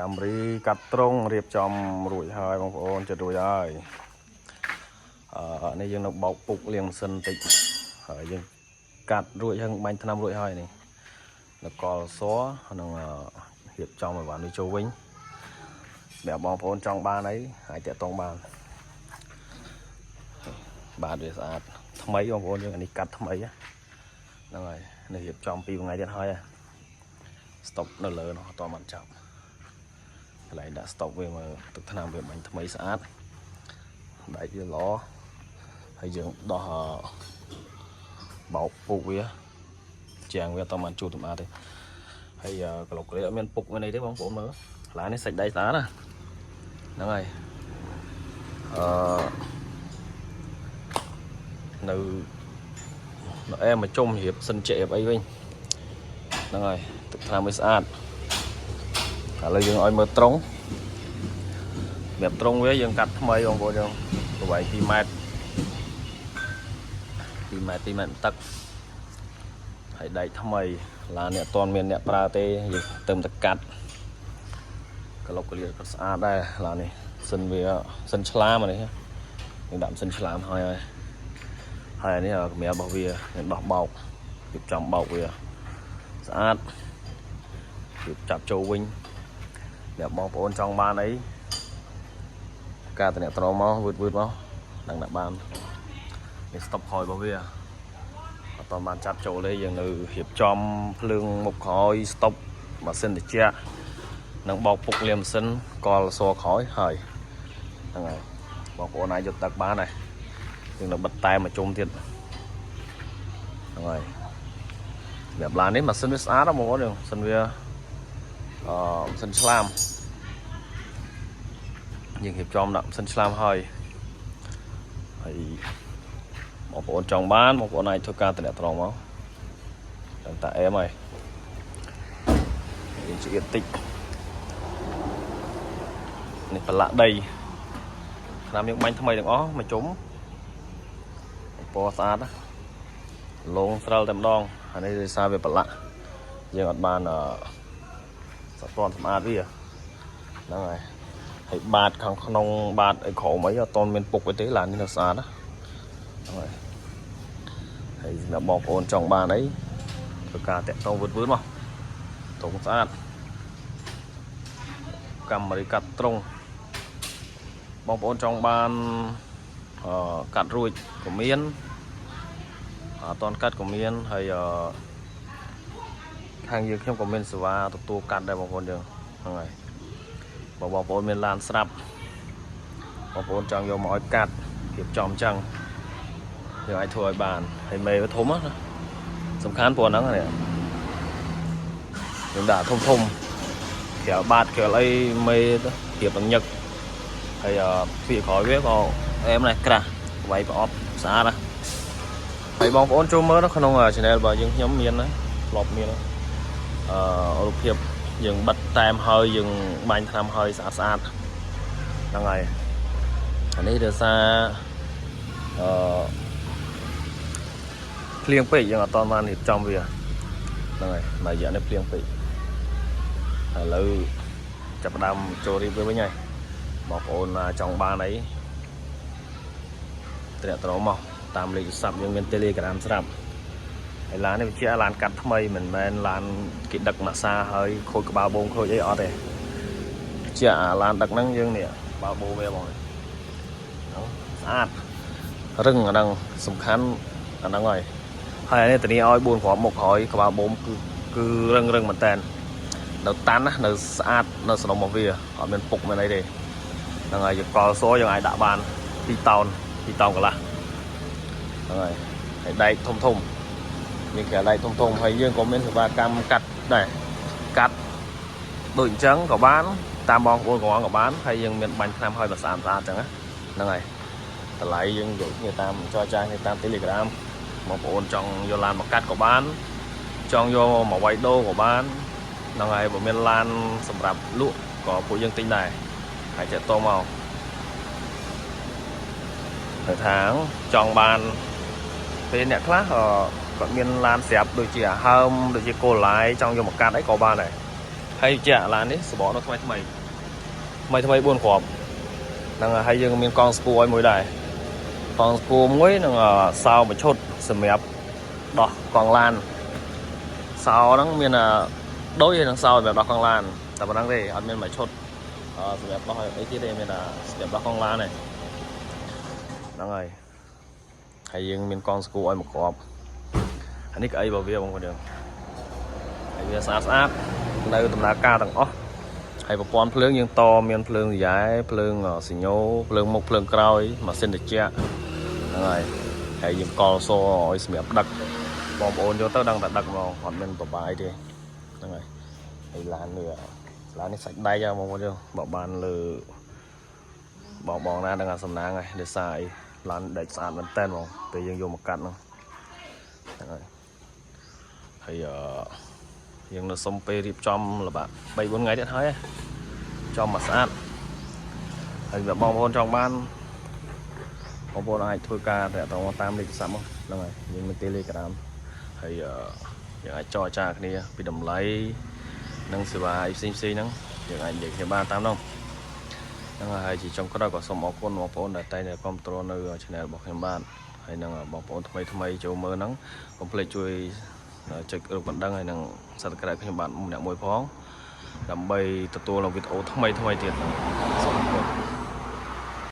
Camry កាត់ត្រង់រៀបចំរួចហើយបងប្អូនចិត្តរួចហើយអឺនេះយើងនៅបោកពុកលាងម៉ាស៊ីនបន្តិចហើយយើងកាត់រួចហើយបាញ់ថ្នាំរួចហើយនេះនៅកលសនឹងរៀបចំឲ្យបាននេះចូលវិញសម្រាប់បងប្អូនចង់បានអីអាចតាក់ទងបានបាទវាស្អាតថ្មីបងប្អូនយើងអានេះកាត់ថ្មីហ្នឹងហើយនេះរៀបចំពីថ្ងៃទៀតហើយ stop នៅលើនោះអត់តបានចាប់កន្លែងដាក់ stop វាមើលទឹកថ្នាំវាបាញ់ថ្មីស្អាតដែកវាល្អហើយយើងដោះបោកពុកវាជាងវាអត់តបានជូតសម្អាតទេហើយកន្លុកក្លេអត់មានពុកមានអីទេបងប្អូនមើលកន្លែងនេះសាច់ដែកស្អាតណាហ្នឹងហើយអឺនៅនៅអែមកជុំរៀបសិនជែកអីវិញហ្នឹងហើយទឹកថ្នាំវាស្អាតឥឡូវយើងឲ្យមើលត្រង់សម្រាប់ត្រង់វាយើងកាត់ថ្មីបងប្អូនយើងប្រវែង2ម៉ែត្រ2ម៉ែត្រ2ម៉ែត្រទឹកហើយដែកថ្មីឡាននេះអត់ទាន់មានអ្នកប្រើទេយើងទៅតែកាត់ក្លុកក្លៀក៏ស្អាតដែរឡាននេះសិនវាសិនឆ្លាមអានេះយើងដាក់សិនឆ្លាមហើយហើយហើយអានេះកម្រាលរបស់វាយើងដោះបោករៀបចំបោកវាស្អាតរៀបចាប់ចូលវិញអ្នកបងប្អូនចង់បានអីការតំណត្រងមកវឺតវឺតមកដឹងដាក់បាននេះ stop ក្រោយរបស់វាអត់តបានចាប់ចូលទេយើងនៅរៀបចំភ្លើងមុខក្រោយ stop ម៉ាស៊ីនត្រជាក់និងបោកពុកលាម៉ាស៊ីនកលសក្រោយហើយហ្នឹងហើយបងប្អូនអាចយកទឹកបានហើយយើងនៅបិទតែមួយជុំទៀតហ្នឹងហើយសម្រាប់ឡាននេះម៉ាស៊ីនវាស្អាតណាស់បងប្អូនយើងម៉ាស៊ីនវាអឺម៉ាស៊ីនឆ្លាមយើងរៀបចំដាក់ម៉ាស៊ីនឆ្លាមហើយហើយបងប្អូនចង់បានបងប្អូនអាចធ្វើការតំណត្រងមកដឹងតាអែមហើយយើងចៀតតិចនេះប្រឡាក់ដីឆ្នាំយើងបាញ់ថ្មីទាំងអស់មួយជុំពណ៌ស្អាតណាលងស្រិលតែម្ដងអានេះដោយសារវាប្រឡាក់យើងអត់បានអឺសតន់សម្អាតវាហ្នឹងហើយហើយបាតខាងក្នុងបាតអីក្រោមអីអត់ទាន់មានពុកអីទេឡាននេះនៅស្អាតណាហ្នឹងហើយហើយសម្រាប់បងប្អូនចង់បានអីធ្វើការតាក់ទងវឺតវឺតមកត្រង់ស្អាត Camry កាត់ត្រង់បងប្អូនចង់បានអឺកាត់រួចក៏មានអត់តន់កាត់ក៏មានហើយអឺខាងយើងខ្ញុំក៏មានសេវាទទួលកាត់ដែរបងប្អូនយើងហ្នឹងហើយបើបងប្អូនមានឡានស្រាប់បងប្អូនចង់យកមកឲ្យកាត់រៀបចំចឹងយើងអាចធ្វើឲ្យបានហើយមេវាធំណាសំខាន់ព្រោះហ្នឹងនេះយើងដាក់ធំធំក្រៅបាតក្រៅអីមេទៅរៀបទាំងញឹកហើយទ្វារក្រោយវាក៏អែមដែរក្រាស់វាយប្រអប់ស្អាតណាហើយបងប្អូនចូលមើលនៅក្នុង channel របស់យើងខ្ញុំមានណាធ្លាប់មានអឺរូបភាពយើងបិទតែមហើយយើងបាញ់ថ្នាំហើយស្អាតស្អាតហ្នឹងហើយអានេះដោយសារអឺភ្លៀងពេកយើងអត់តបានរៀបចំវាហ្នឹងហើយមួយរយៈនេះភ្លៀងពេកឥឡូវចាប់ផ្ដើមចូលរៀបវាវិញហើយបងប្អូនចង់បានអីត្រាក់ត្រមកតាមលេខទូរស័ព្ទយើងមាន Telegram ស្រាប់ហើយឡាននេះវាជាឡានកាត់ថ្មីមិនមែនឡានគេដឹកម៉ាសាហើយខូចក្បាលបងខូចអីអត់ទេជាអាឡានដឹកហ្នឹងយើងនេះក្បាលបោវាបងហ្នឹងស្អាតរឹងអាហ្នឹងសំខាន់អាហ្នឹងហើយហើយនេះធានាឲ្យ4គ្រាប់មុខក្រោយក្បាលបូមគឺគឺរឹងរឹងមែនតើនៅតាន់ណានៅស្អាតនៅសំណុំរបស់វាអត់មានពុកមានអីទេហ្នឹងហើយយកកលសយើងអាចដាក់បាន2តោន2តោនកន្លះហ្នឹងហើយហើយដែកធំធំមានក្រៅដែកធំធំហើយយើងក៏មានសេវាកម្មកាត់ដែរកាត់ដូចអញ្ចឹងក៏បានតាមបងប្អូនកងក៏បានហើយយើងមានបាញ់ថ្នាំឲ្យមកស្អាតស្អាតអញ្ចឹងណាហ្នឹងហើយតម្លៃយើងយកគ្នាតាមចរចាគ្នាតាម Telegram បងប្អូនចង់យកឡានមកកាត់ក៏បានចង់យកមកវាយដូរក៏បានហ្នឹងហើយបើមានឡានសម្រាប់លក់ក៏ពួកយើងទិញដែរហើយចាក់តមកទៅថាងចង់បានពេលអ្នកខ្លះគាត់មានឡានស្រាប់ដូចជាអាហើមដូចជាកូឡាយចង់យកមកកាត់អីក៏បានដែរ ហើយជាក់ឡាននេះសបកនៅថ្មីថ្មីថ្មីថ្មី4គ្រាប់ហ្នឹងហើយយើងមានកង់ស្គូឲ្យមួយដែរកង់ស្គូមួយនិងសោមួយឈុតសម្រាប់ដោះកង់ឡានសោហ្នឹងមានដូចនឹងសោសម្រាប់ដោះកង់ឡានតែប៉ុណ្ណឹងទេអត់មានមួយឈុតសម្រាប់ដោះអីទៀតទេមានតែសម្រាប់ដោះកង់ឡានទេហ្នឹងហើយហើយយើងមានកង់ស្គូឲ្យមួយគ្រាប់អានេះក្អីរបស់វាបងប្អូនយើងហើយវាស្អាតស្អាតនៅដំណើរការទាំងអស់ហើយប្រព័ន្ធភ្លើងយើងតមានភ្លើងសយ៉ែភ្លើងសញ្ញោភ្លើងមុខភ្លើងក្រោយម៉ាស៊ីនត្រជាក់ហ្នឹងហើយហើយយើងកលសឲ្យសម្រាប់ដឹកបងប្អូនយកទៅដឹងតែដឹកហ្មងអត់មានប្របាយទេហ្នឹងហើយហើយឡាននេះឡាននេះសាច់ដែកហ្មងបងប្អូនយើងបើបានលើបងបងណាដឹងអាសំណាងហើយដោយសារអីឡានដែកស្អាតមែនតើហ្មងពេលយើងយកមកកាត់ហ្នឹងហ្នឹងហើយហើយអឺយើងនៅសុំពេលរៀបចំល្បាក់3 4ថ្ងៃទៀតហើយចំមកស្អាតហើយបើបងប្អូនចង់បានបងប្អូនអាចធ្វើការតាក់ទងតាមលេខទូរស័ព្ទមកហ្នឹងហើយយើងមាន Telegram ហើយយើងអាចចរចាគ្នាពីតម្លៃនិងសេវាអីផ្សេងផ្សេងហ្នឹងយើងអាចនិយាយគ្នាបានតាមនោះហ្នឹងហើយជាចុងក្រោយក៏សូមអរគុណបងប្អូនដែលតែងតែគាំទ្រនៅ channel របស់ខ្ញុំបាទហើយនឹងបងប្អូនថ្មីថ្មីចូលមើលហ្នឹងកុំភ្លេចជួយចុចរូបកណ្ដឹងហើយនឹង Subscribe ខ្ញុំបាទម្នាក់មួយផងដើម្បីទទួលនូវវីដេអូថ្មីថ្មីទៀតសូមអរគុណ។